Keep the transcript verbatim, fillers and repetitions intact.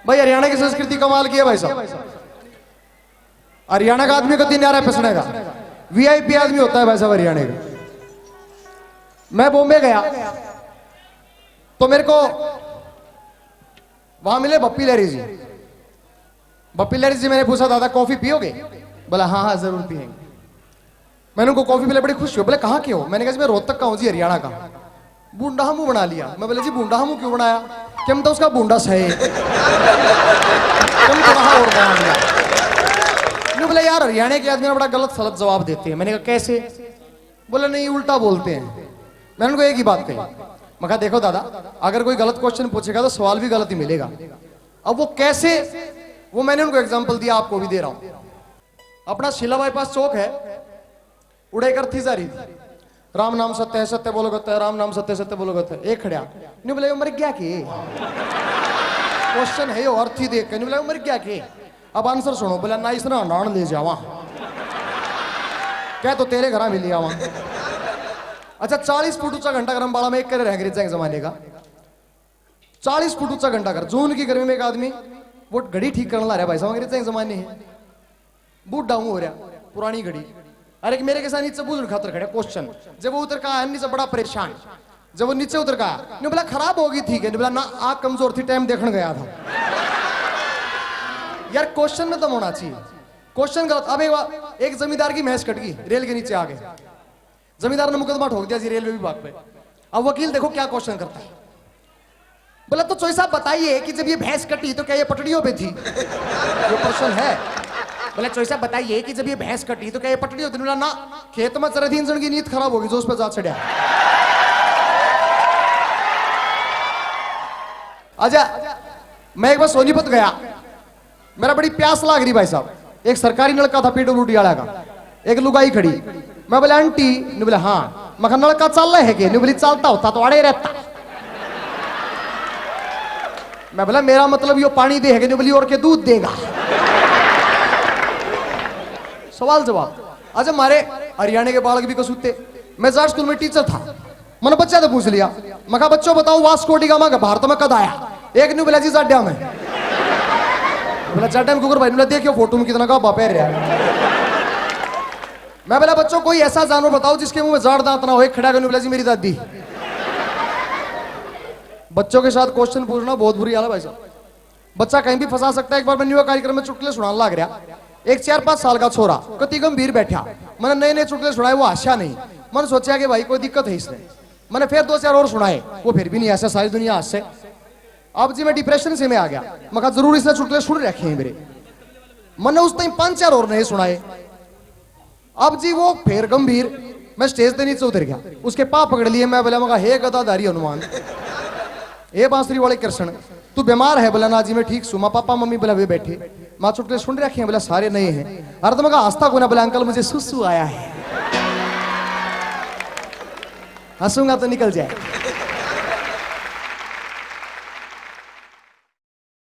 भाई, हरियाणा की संस्कृति कमाल की है भाई साहब। हरियाणा का आदमी कभी न्यारा पिसने का, वीआईपी आदमी होता है भाई साहब हरियाणा का। मैं बॉम्बे गया तो मेरे को वहां मिले बप्पी लहरी जी। बप्पी लहरी जी, मैंने पूछा, दादा, कॉफी पियोगे? बोला, हाँ हाँ, जरूर पियेंगे। मैंने उनको कॉफी पिलाई, बड़ी खुश हुई। बोले, कहाँ के हो? मैंने कहा, जी, मैं रोहतक का हूँ जी, हरियाणा का। बूंदा हमू बना लिया। मैं बोला, जी, बूंदा हमू क्यों बनाया? कि हम तो उसका बूंदा सहे। हम तो वहाँ और बना लिया। न्यू बोला, यार, हरियाणा के आदमी ना बड़ा गलत सलत जवाब देते हैं। मैंने कहा, कैसे? बोला, नहीं, उल्टा बोलते हैं। मैंने उनको एक ही बात कही, मैं कहा, देखो दादा, अगर कोई गलत क्वेश्चन पूछेगा तो सवाल भी गलत ही मिलेगा। अब वो कैसे, वो मैंने उनको एग्जाम्पल दिया, आपको भी दे रहा हूँ। अपना शिला बाईपास चौक है, उड़े एक अर्थी जा रही थी, राम नाम सत्य है, सत्य बोलो गत्य है, राम नाम सत्य, सत्य बोलो गत्य है। एक खड़ा, न्यू बोले, मर गया के? क्वेश्चन है यो, अर्थी देख के न्यू बोले, मर गया के? अब आंसर सुनो। बोला, ना, इसने हंडाण ले जावा, क्या तो तेरे घर भी ले आवा। अच्छा, चालीस फुट ऊंचा घंटा घर अम्बाला में एक करे रह, अंग्रेजा के जमाने का। चालीस फुट ऊंचा घंटा घर, जून की गर्मी में एक आदमी वो घड़ी ठीक करने ला रहा, भाई साहब, अंग्रेजा के जमाने है। बूढ़ा हूं हो रहा, पुरानी घड़ी। अरे, एक मेरे के साथ नीचे बूझण खातर खड़ा, क्वेश्चन। जब वो उतर का आया नीचे, बड़ा परेशान। जब वो नीचे उतर का आया, न्यू बोला, खराब होगी थी के? न्यू बोला, ना, आंख कमजोर थी, टाइम देखने गया था। यार, क्वेश्चन में दम होना चाहिए। क्वेश्चन गलत। अब एक, एक जमींदार की भैंस कट गई, रेल के नीचे आ गए। जमींदार ने मुकदमा ठोक दिया जी रेलवे विभाग पे। अब वकील देखो क्या क्वेश्चन करता है। बोला, तो चोई साहब, बताइए कि जब ये भैंस कटी तो क्या ये पटड़ियों पे थी? ये प्रश्न है। बोला, चोई साहब, बताइए कि जब ये भैंस कटी तो क्या ये पटड़ियों पे थी? बोला, ना, खेत में चरे थी, इंजन की नींद खराब होगी जो उस पर जा चढ़ा। अच्छा, मैं एक बार सोनीपत गया, मेरा बड़ी प्यास लाग रही भाई साहब। एक सरकारी नलका था पीडब्ल्यूडी वाला का, एक लुगाई खड़ी। मैं बोला, आंटी? न्यू बोला, हाँ। मैं कहा, नलका चल रहा है के? न्यू बोली, चलता होता तो अड़े रहता। मैं बोला, मेरा मतलब यो पानी दे है के? न्यू बोली, और के दूध देगा। सवाल जवाब। अच्छा, हमारे हरियाणा के बालक भी कसूते। मैं जाट स्कूल में टीचर था, मैंने बच्चा तो पूछ लिया। मैं कहा, बच्चों, बताओ, वास्को डी गामा का भारत में कद आया? एक न्यू बोला, जी, जाड्या में। बोला, जाड्या में क्यों कर भाई? बोला, देखियो फोटो में कितना गाबा पहन रहा है। मैं बोला, बच्चों, कोई ऐसा जानवर बताओ जिसके मुंह में जाट दांत ना हो। एक खड़ा कर न्यू बोला, जी, मेरी दादी। बच्चों के साथ क्वेश्चन पूछना बहुत बुरी हालत है भाई साहब। बच्चा कहीं भी फंसा सकता है। एक बार मैं न्यू कार्यक्रम में चुटकुले सुनाने लग रहा, एक चार पांच साल का छोरा कति गंभीर बैठा। मैंने नए नए चुटकुले सुनाए, वो हंसा नहीं। मैंने सोचा कि भाई कोई दिक्कत है इसमें। मैंने फिर दो चार और सुनाए, वो फिर भी नहीं हंसा, सारी दुनिया हंसे। अब जी मैं डिप्रेशन से में आ गया। मैं कहा, जरूर इसने चुटकुले सुन रखे हैं मेरे। मैंने उस टाइम पांच चार और नए सुनाए। अब जी वो फिर गंभीर, मैं स्टेज से नीचे उतर गया, उसके पाँव पकड़ लिए। मैं बोला, मगा, हे गदाधारी हनुमान, हे बांसुरी वाले कृष्ण, तू बीमार है? बोला, ना जी, मैं ठीक सूं। माँ, पापा, मम्मी? बोला, वे बैठे। माँ, चुटकुले सुन रखे हैं? बोला, सारे नए हैं। अरे तो मगा हंसता को ना? बोला, अंकल, मुझे सुसु आया है, हंसूंगा तो निकल जाए।